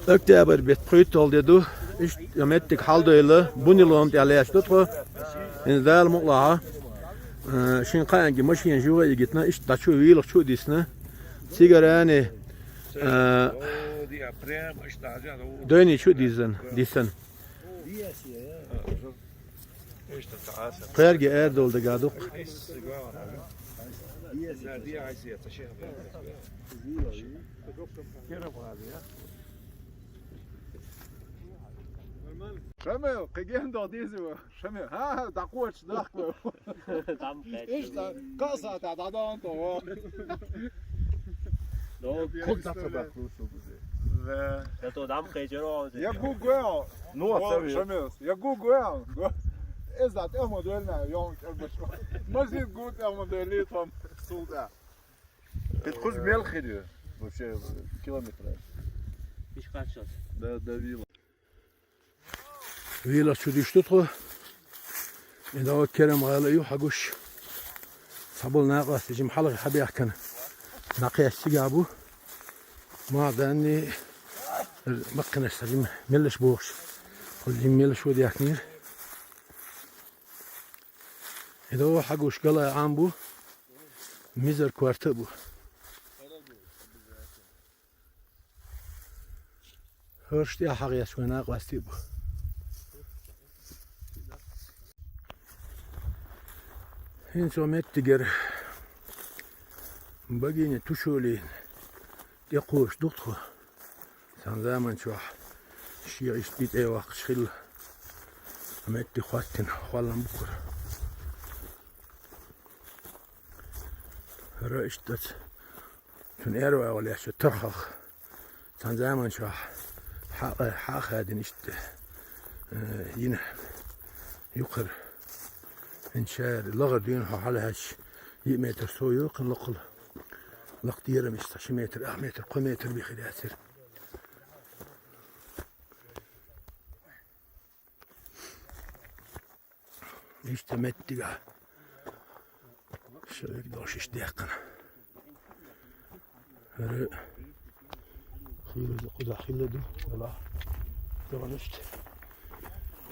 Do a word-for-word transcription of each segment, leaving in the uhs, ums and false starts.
Октябрь бетта пхуьйтталгӀа де ду. Иштта меттиг хьалдойла, бунилом тӀехь лаьцна ду тхо. ХӀинца Дала мукъалахь, э, шин кхаанга машина жугӀа а йигитна, иштта дӀа чу вийлах чу а дисна. Цигарани, э, дойни чу а дизан, дисан. Кхаьрга арадовла дага дукха. Шамил, кхиген дох диза ву. Шамил, ха, ха, дӀакхочуш дахка ву. Дам кхаьчу. Иштта, кхаа сахьтехь дӀадахана тхо ву. Ну, кхуза ца баккхалуш ву. Да. Зато дам кхечур ву. Я гугуэл. Ну, Шамил, я гугуэл. Иза тӀе ма дуьллина, йонг кӀарбаш. Мазит гу тӀе ма дуьллий тхо-м сулда. Кхуза мел хир ю? Вообще, километр. Иш кхаччалц. Да, да, вила. Вилах чу дуьш ду тхо. И дӀо Керам-гӀала ю хьагуш. Цхьаболу накъостий жима хьалха хьабаьхкина. ДӀакхаьчча цигахь бу. Ма данни баккхинаш сан жима меллаш бохуш. Кху жима меллаш ву дехкнера. И дӀо хьагуш гала Ӏам бу. Мизар корта а бу. ХӀорш тӀехь хьагӀечу вайн накъостий а бу. ХӀинца цо меттигера багийна тушолийна тӀекхочуш ду тхо. Цхьана заманчохь шен иштта битӀе ваккхаш хилла, меттиг хӀоттина хӀоллам бу кхура. ХӀара иштта дац. Цуьнан аьрру агӀо лаьцна тархалх. Цхьана заманчохь хьа-, хьа а хадийна иштта, э, йина юкхара. ХӀинца ша лахара дуьйна хьо хьалахьаьжча, йиъ метр сов йоккхуш лакхал. Лакха дерам иштта ши метр, ах метр, кхо метр бен хир яцара. Иштта меттигахь шериг долуш иштта даьккхина. ХӀара хила ду, кхузахь хила ду, вала. ДогӀанашта.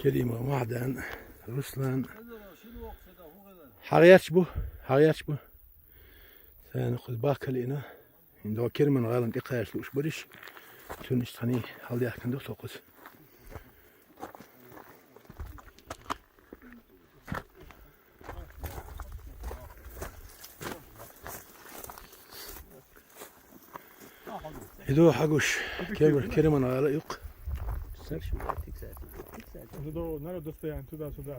Керимов Махьдан, Руслан. ХьагӀерч бу, хьагӀерч бу. Сайн кхуза бахкалийна. ХӀинца Керман-гӀалин тӀекхача лууш бариш, цуьнан иштта цхьаьний хьалдаьхкина ду со кхуза. И ду хьагуш, Кер-, Керман-гӀала юккъе. Надо, надо достояние туда-сюда.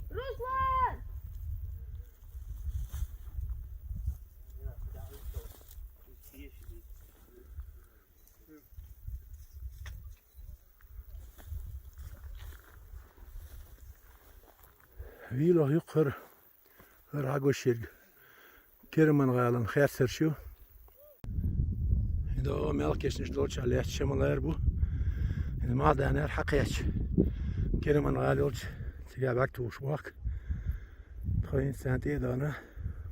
Руслан! Вилох юккъера. ХӀара хьагуш ерг Керман-гӀалин херцарш ю. ХӀинца мел кешнаш долчохь лаьцна шамалар бу. ХӀинца Махьданара хьакхаьчча, Керман-гӀала йолчу цигахь бӀаьрг тухуш бохку. Тхо хӀинца царна тӀе а дахана,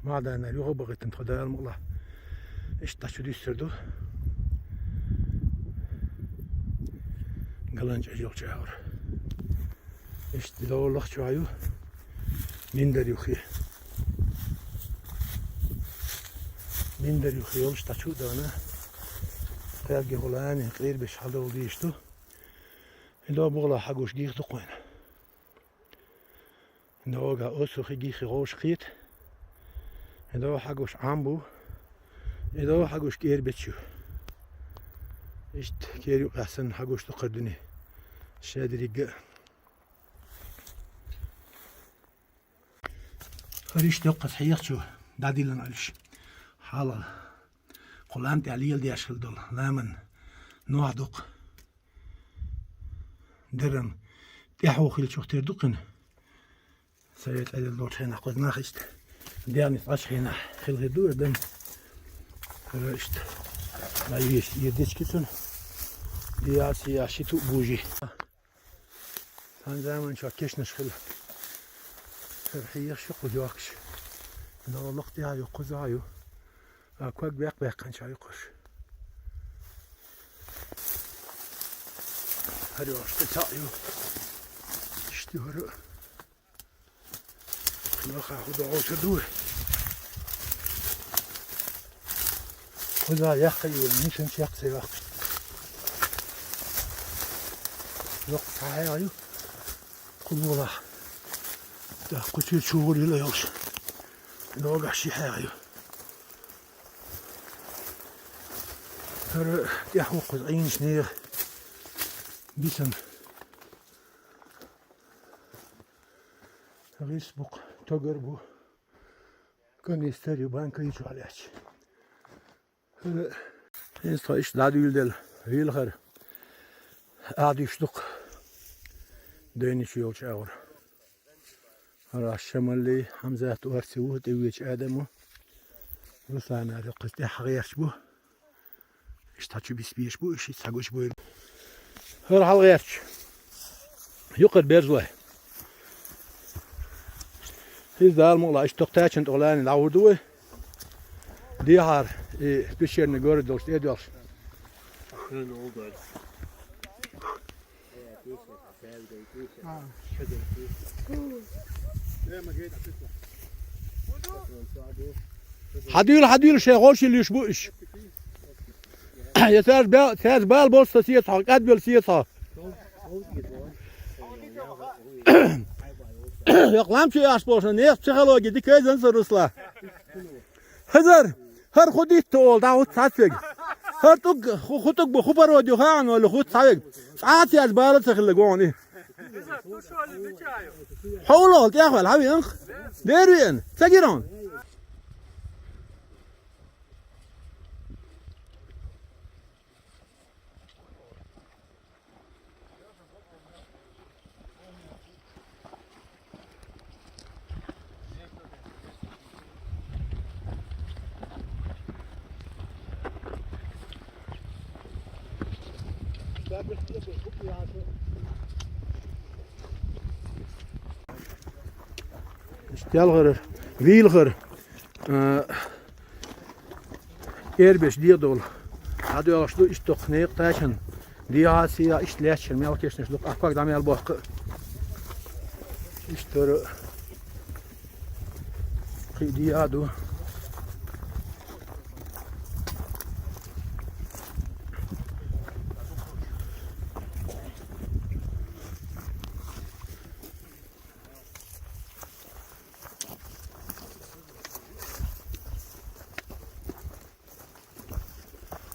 Махьданара юха а бахийтина тхо, Дала мукъалахь. Иштта дӀа чу дуьссур ду. Галанча йолчу агӀор. Иштта довла лахчохь ю. Миндар юххе. Миндар юххе йолуш дӀа чу а дахана. Кхаьрга хӀуллани къийрбеш хьалдовла дийш ду. ХӀинца бухалахь хьагуш гих ду кхуьнан. ХӀинца оцу хи гиххе гӀовш кхета. ХӀинца хьагуш Ӏам бу. ХӀинца хьагуш кӀербечу. Иштта кер юкъахь санна хьагуш ду кхара дуьне. Шадерригга а. ХӀара иштта йоккхаза хьехачу дӀадиллина Ӏалаш. Хьалха кху лам тӀехь леладеш хила долу ламан нохь дукха. Даран тӀаьхьо хилчух тера ду кхуьнан. Совет Ӏедал долчу хенахь кхуза нах иштта. Дегнаш Ӏаш хенахь хила хир ду, дан. ХӀара иштта. Ма веш, ирдечки цунна. Яси, яси ту бужи. Цхьана заманчохь кешнаш хилла. Хьехаш ю кхуза йоккхуш. Дала лакха тӀехьа ю, кхуза ю. А ког бекх-бекханча ю кхуш. ХӀара ош тӀе цаӀ ю. Иштта хӀара. Лаха хӀу догӀуса ду. Кхуза яккха ю, мишан чекх се вакх. Лакха цхьа хьегӀа ю. Кхуза валахь. Да, кху чуьра чугӀур йила йолуш. Ногахь ши хьегӀа ю. ХӀара тӀаьхьа ву кхуза Ӏийначу нехан бисана. ГӀирс бу-кх, тогар бу. Канистр ю, банка ю чохь лаьтташ. ХӀара хӀинца тхо иштта дӀадуьйладелла, вийлахара. Ахь дуьйш ду-кх дайначу йолчу агӀор. ХӀара аш Шамалли, Хьамзат орци ву, тӀевечу Адамо. Руслана кхуза тӀаьхьа гӀерташ бу. Иштта чу бисбеш бу, иштта схьагуш бу. ХӀара хьалагӀерташ. Юкъара берзалой. Иза Дала мукъ лахь, иштта тахтачун тӀе лани дӀагӀур ду вай. Дехьара и пещерный город долуш тӀе а доьлхуш. Хьадуьйла, хьадуьйла, шайн гӀошилла юьш бу уьш. Я цаьрца бал, цаьрца бала болу со сецахьа, кӀадвелла сецахьа. Йоккха лам чу яхьаш болуш, нехан психологи дика иза ца, Руслан. Хазар, хӀара хӀу дитта олу, дӀа хӀуц цхьац вега. ХӀара тӀуг, хӀу, хӀу тӀуг бу, хӀу парод ю хаьа олу, хӀуц цхьа вега. Цкъа а цаьрца бала ца хилла гонах. Хьо вуьллахь, тӀехваьлла, хьан веанах? Дера веана, ца гира хьуна? Иштта ялхара, вийлахара, а, эрбеш дедолу. ДӀадоьлхуш ду иштта дукха некъа тачан. Дехьа а, сехьа а иштта лаьтташ мел кешнаш ду, ахь ког дӀа мел боккха. Иштта хӀара кхин а дехьа а ду.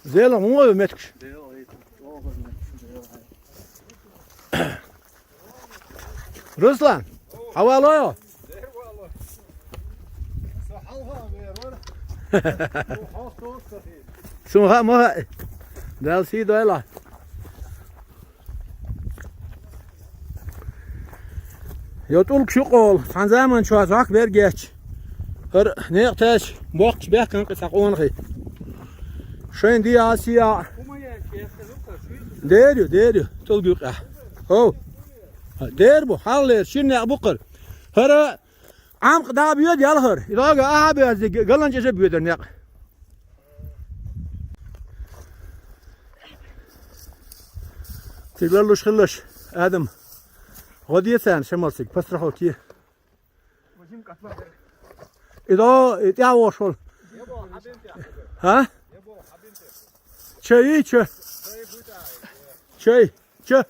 Зело, муха ю меттигаш? Руслан, хьавало? Суна хаа ма хаьа. Дала сий дойла. Йо, тӀулгаш ю къола, цхьана заман чохь зӀок бер гечча, хӀара некъа тача боккхачу бехкан кхин цхьа къонахий. Шайн дехьа а, сехьа а. Дера ю, дера ю, тӀулг юкъехь. ХӀов. Дера бу, хьалхалера, шина некъ бу хӀара. ХӀара Ӏамкъа дӀа а боьду ялхара, и дӀога ахьа а боьду, галанчӀ а боьду некъ. Цига ларлуш хилалаш, Адам. ГӀо де царна, Шамал, цига, подстраховка е. И дӀо, и тӀаьхьа вогӀуш волу. ХӀа? Чай, чай. Чай, чай.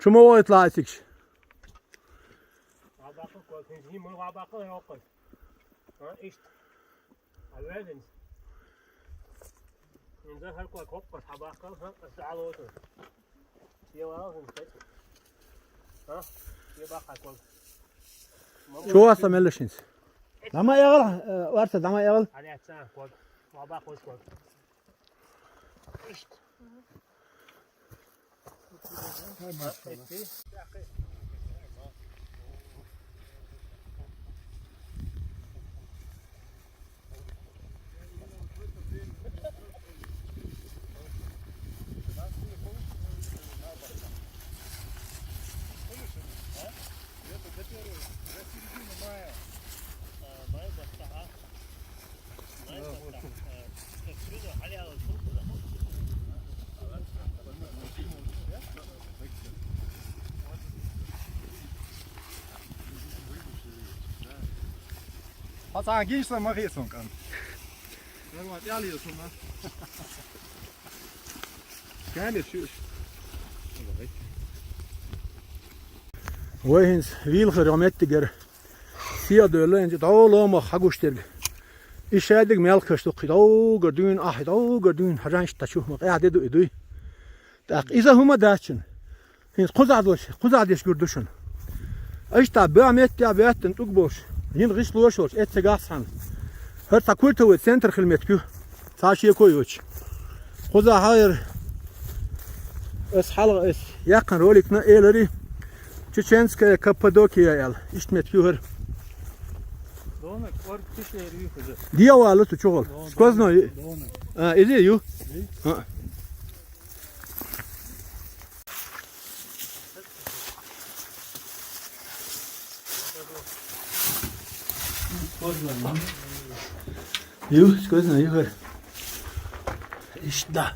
Чу ма вохуьйту лаьцигаш? Чу васа меллашинца? ДӀа ма эгӀала, э, варца, дӀа ма эгӀала. Хьо цхьана гинчу сан ма хиъ суна, кӀант. Кхаьннера шу. Вай хӀинца вийлахара йолу меттигара сехьа девлла, хӀинца дӀо ломах хьагуш дерг. И шадерг мелхаш ду кхин дӀогара дуьйна, ахь дӀогара дуьйна, хьажанаш тачу, ма къаьхьа де ду и дуй. ТӀаккха иза хӀума дац шуна. ХӀинца кхузахь долуш, кхузахь деш гур ду шуна. Аша тӀа баьа меттехь боьттина тӀуг болуш, йина гӀишлош волуш, эццигахь цхьаьна. ХӀара цхьа культовый центр хила меттиг ю, цхьа шеко йоцуш. Кхузахь хьайра ас хьалха ас яьккхина роликна элари, Чеченская Каппадокия аьлла. Иштта меттиг ю хӀара. Дона, кӀорга кхишера ю хӀара. ДегӀ валла цу чухула. Дона, сквозной. Дона. А, иза ю? Ю. А. Ю, сквозной ю хӀара. Иштта.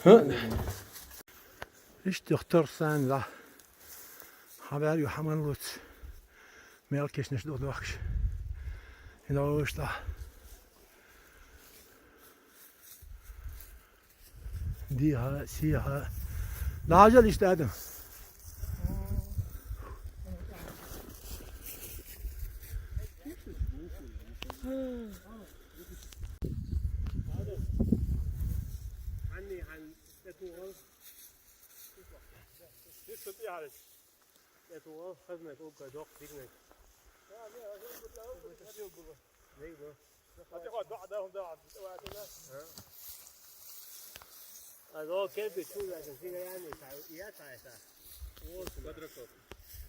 ХӀа? Иштта юхатарсан, да. Хьан баьр ю хьаман луц. Мел кешнаш ду дохкаш. Хина вовш, да. Дийхьа, сийхьа. Дажал иштта адам.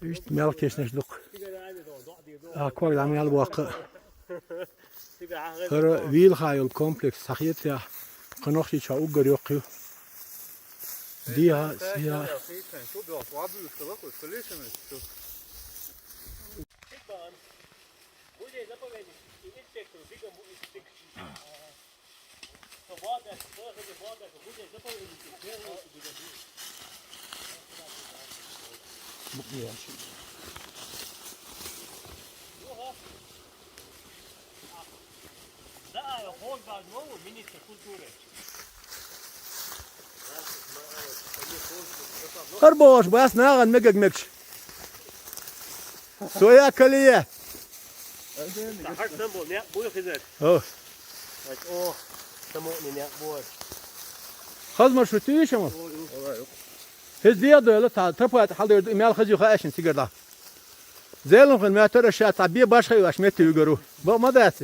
Ишта мел кешнаш дукха. А, ког дӀа мел боккха. ХӀара вийлахь йолу комплекс схьахетарехь, кху Нохчийчохь уггар йоккха ю. Дийхьа, сийхьа. ХӀара бохуш бац нахана мегар мегаш. Со я кале. Хьарчнан бу, некъ буй хизар. О. О, самони некъ буй. Хазмар шу туьйшама? ХӀез дегӀ дойла, цхьа тапа тӀе хьалдойр ду, и мел хаза ю хаьа шуна цигара дӀа. Зелам хин моьттура ша цхьа бе башха а веш метта вуьгур ву. Бакъ ма дац?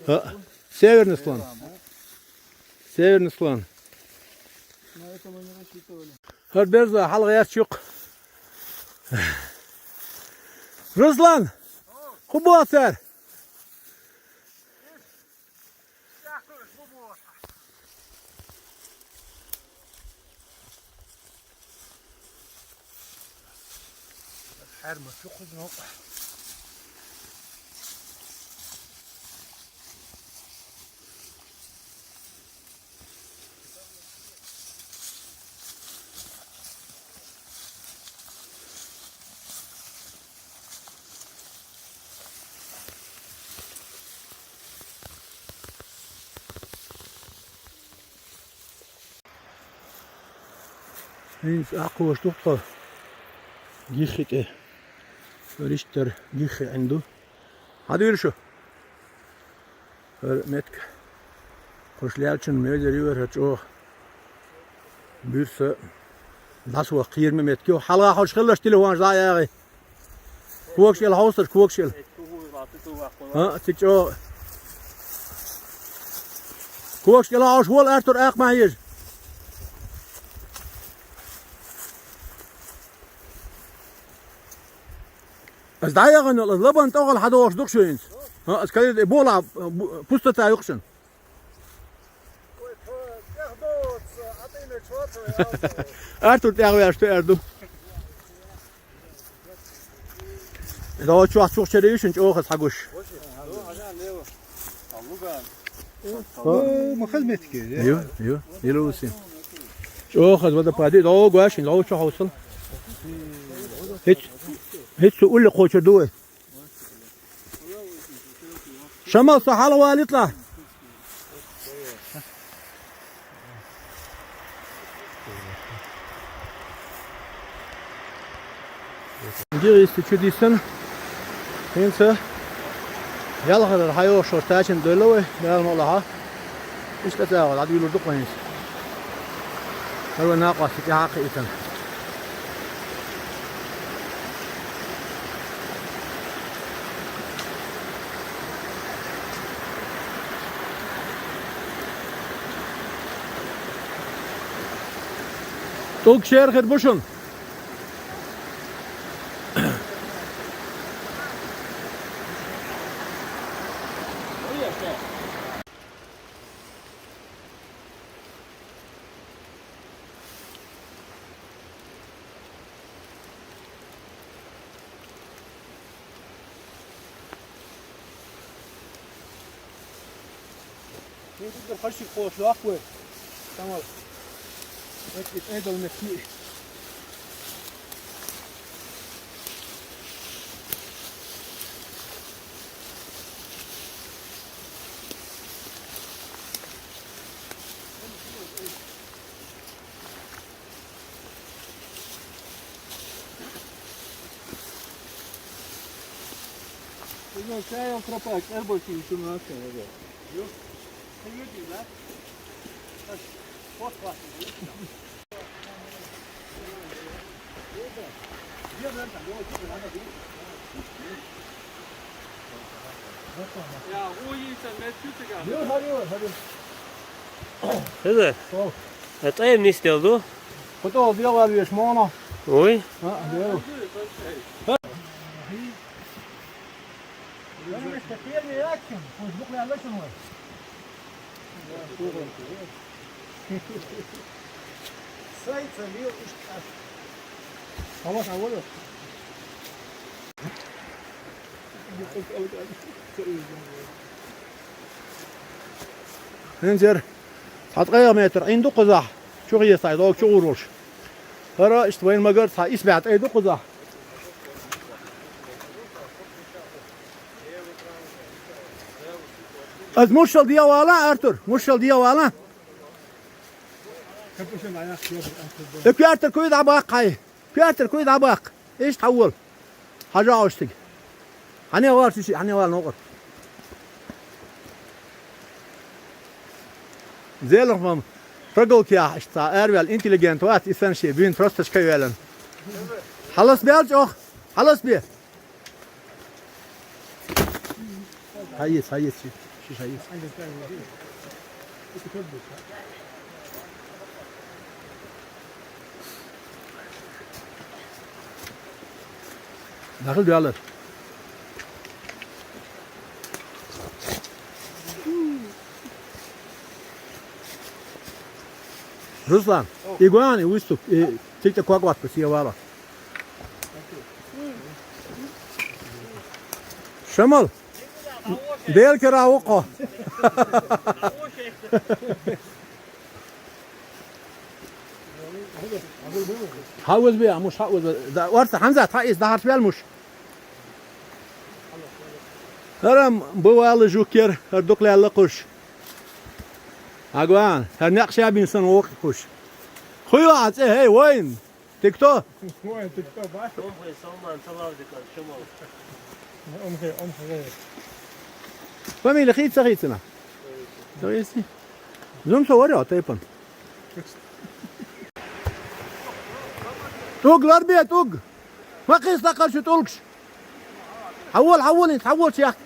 ХӀа, северный склон. Северный склон. ХӀара берза хьалха яц чукх. Руслан! ХӀун боху цара? ХӀинца Ӏакхоша ду тхо гиххи тӀе. Риштар гиххи Ӏин ду. Хьан дуьйра шу? ХӀара метка. Кхуш лаьллачун мезар ю хӀара чӀогӀа. Буьрса дӀасаваха кхераме метка ю. Хьалха хьожуш хилалаш телефонаш дӀа а ягӀий. Когаш ила хьовсалаш, когаш ила. А, цига чӀогӀа. Когаш ила хьовсуш вола, Артур, акха ма хьежа. Ас дӀаяхана, ас лабан тӀехула хьадогӀуш ду-кх шу хӀинца. ХӀа, ас калида и болахь, бу-, пустота ю-кх шуна. Артур тӀехваьллаш тоьар ду. ДогӀучохь чухчара ю шуна чӀогӀа хаза хьагуш. О, ма хаза меттиг я. Ю, ю, ила вусин. ЧӀоагӀа хаза водопад я, дӀо гуш, дӀо чу хьовсал. ХӀинца, хӀинца улле кхочур ду вай. Шамал, со хьалавалийта. Гиристи чу диссина. ХӀинца ялхаргара хьайогӀуш шоаш тачанна дойла вай, Дала мукъ лахь. Иштта цӀагӀа дӀадуьйлур ду-кх вай хӀинца. ХӀара вай накъост тӀехьа кхийтина. ТӀулг шера хир бу шуна. Хьажа, хьажа, кхош лохве. Тамал. Эки эдал мекки. Ну, чай он пропак, эрбочи, что на это, да. Ю? Ты видишь, да? Вот классно, видишь? Хьажа. Э, тӀе нисделла ду? Кхы тӀе дӀавала везаш ма вана. Вуй? А, дера. ХӀинца ер цхьа ткъаь итт метр Ӏин ду кхузахь, чу хьесай, догу чу гӀур волуш. ХӀара иштта вайна ма-гарра цхьа исс бӀе тӀай ду кхузахь. Ас мушшал дегӀ вала, Артур, мушшал дегӀ вала. Э, коьртара куй дӀабаккха хьай. Коьртара куй дӀабаккха. Иштта хьавола. Хьажа ош цига. Хьане вала шиши, хьане вала новкъара. Зелах мам прогулка яхьаш цхьа араваьлла интеллигент вац, и санна шен буьйна тросточка а йоьллина. Хьаласбе чӀогӀа, хьаласбе. Хьаеца, хьаеца, ши, ши хьаеца. Нахал доьллар. Руслан, и гуани выступ, и тикта квакватка сия вала. Шамал. Дел кара вукхо. Хьа вазбе, а муш хьа вазбе. Да, орца Хьамзат, хьа из дахарш вел муш. ХӀара бу вала жукер, хӀара дукха лелла кхуш. Агван, хӀара некъ ша бин сан вокхи кхуш. Хуй ва а цӀе, хӀей, вайн. Ты кто? Ой, ты кто, ба? Омхе, Салман, Салавдикан, Шамал. Омхе, омхе. Фамилия хийца, хийцана? Дагаси. Зум со варя, тайпан. ТӀуг ларбе, тӀуг. Ма кхийса даккхар шу тӀулгаш. Хьавола, хьавола, хьавола чехка.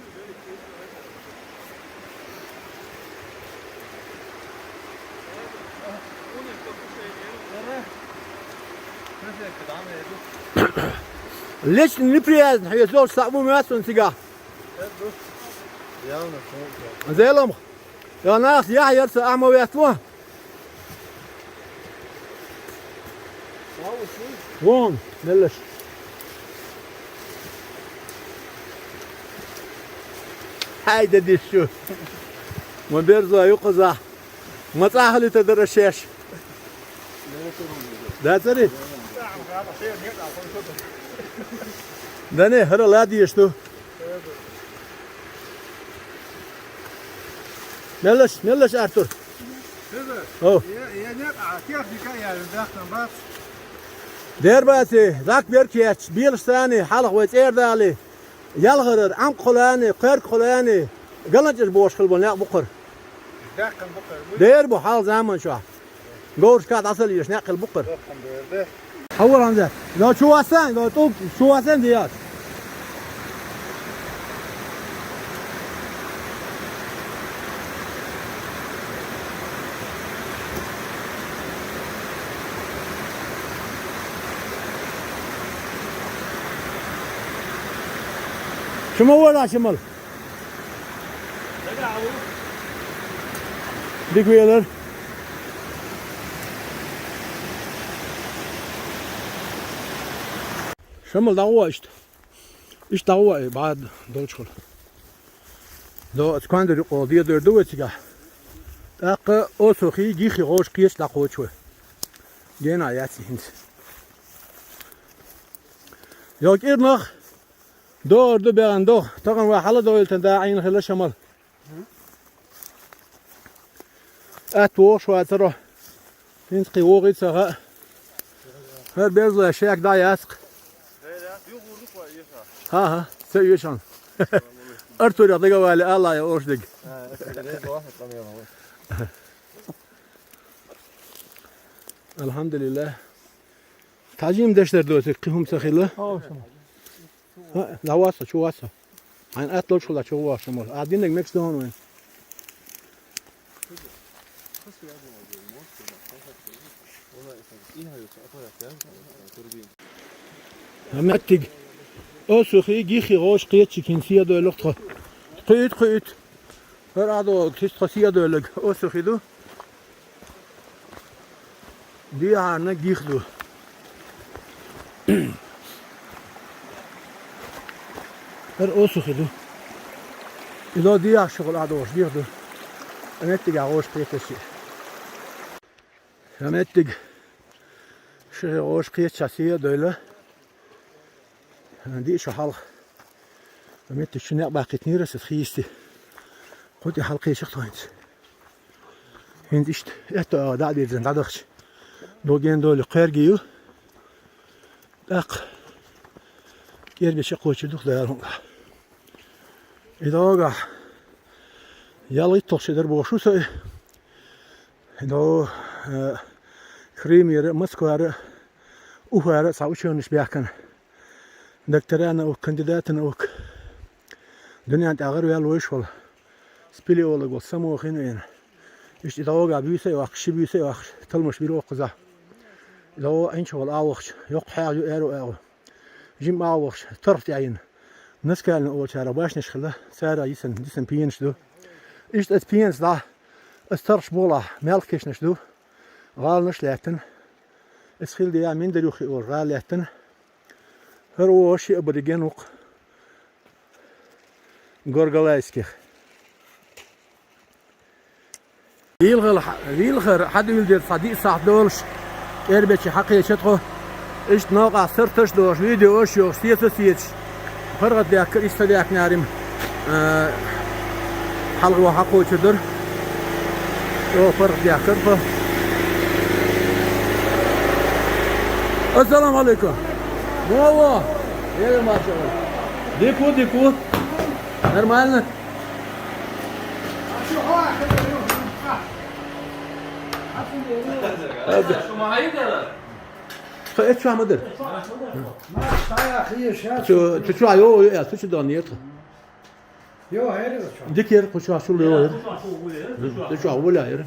Лично неприязн хьоьца йолуш схьа а ву моьтту суна цигахь. Зеламха. Йо, нах, яхь яра сан ахьа ма веттало. Вон, меллаш. Айда дис шу. Ма берзо юкъаза. Ма цӀа хилита дара шеш. Дацари? Дане, хӀара ладийш ду. Мелаш, мелаш, Артур. О. Дербаци, зак беркеч, бийлаш сани, хьалха вай цӀердали. Ялхарар, Ӏам кхолани, кхерк кхолани, галанчӀаш бош хил бо некъ букхар. Дер бу хьал заман чохь. Говрашка дӀасал еш некъ хил букхар. Хьавар хьанза. До чу васан, до ту чу васан дият. Шума вара шимал. Дика велар. Шамал дӀагӀо иштта. Иштта дӀагӀо, э, бӀад долчухула. До оцу квандур юкъа де дойр ду вай цигахь. ТӀаккха осухи, гихи гӀош кхеча дӀакхочу вай. Гена яц хӀинца. Йо, кӀирнах, догӀур ду бегӀан дох, тахана вай хьала дойлтан да Ӏийна хила шамал. Атта вогӀуш вацаро. ХӀинца кхин вогӀий ца хаьа. ХӀара безла шек дӀа яцкъ. ХӀа-хӀа, ца оьшан. Артур дага вали, Алла я ош диг. Алхьамдулилла. Тажим деш дар доцик, кхин хӀума ца хилла. ХӀа, дӀаваса, чу васа. Хьайн атта лочула чу васа мо. А диннаг мекс дохун вайн. Меттиг. Осухи, гихи гӀош кхечи кин сия дойлух тхо. Кхуьйт, кхуьйт. ХӀара а догӀу, кхиш тхо сия дойлаг. Осухи ду. Дехьарна гих ду. ХӀара осухи ду. Ило дехьа шугӀул а догӀуш гих ду. Меттиг а гӀош кхеташи. Ша меттиг шихи гӀош кхеча сия дойла. Диъ шу хьалха. Меттиг шу некъ баккхитнера аса хийсти. Кху тӀе хьалкхеча тхо хӀинца. ХӀинца иштта, этто а дӀа а дирзина дӀадахча. Доген доли кхерги ю. ТӀаккха кӀербеча кхочур ду-кх Дала хӀунда. И догахь ялгӀитталгӀа ши дар бохуш ву со и. До, э, Крымера, Москвара, Уфара цхьа учёныш баьхкина. Доктора наук, кандидата наук. Дуьнен тӀе гӀар ваьлла вайш волу. Спелеолог волу Самохин вена. Иштта и догахь буьйса а йоккхуш, ши буьйса а йоккхуш, талмаш бира воккхузахь. И догӀо Ӏинчу волу а вахча, йоккха хьагӀ ю аьрру агӀо. Жимма а вахча, торгӀа тӀаьхьина. Наскалина олучара башнаш хилла, цара йисан, йисан пенаш ду. Иштта аса пенаш дӀа, аса торгӀаш болахь, мелхкешнаш ду. ГӀаланаш а лаьттина. Аса хила де а, Миндар юххе олуш гӀала лаьттина. ХӀара вогӀу ши абориген ву-кх. Горгалайских. Вийлхар, вийлхар хьадуьйладира цхьа диъ сахьт долуш, кӀербечи хьакхеча тхо. Иштта новкъахь сарташ а дохуш, видеош а йохуш, сеца а сецаш, паргӀатдаьккхира, иштта ца даьккхинарий-м, а, хьалха ваха хьакхочур дара. Чо паргӀатдаьккхира тхо. Ассаламу Ӏалайкум. Во, во. Эла, машалла. Дику, дику. Нормально? Тхо эцчохь ма дара. Цу, цу чохь йо, йо, цу чу дан нетта. Дика яра, кху чохь чул йо яра. Цу чохь вуля яра.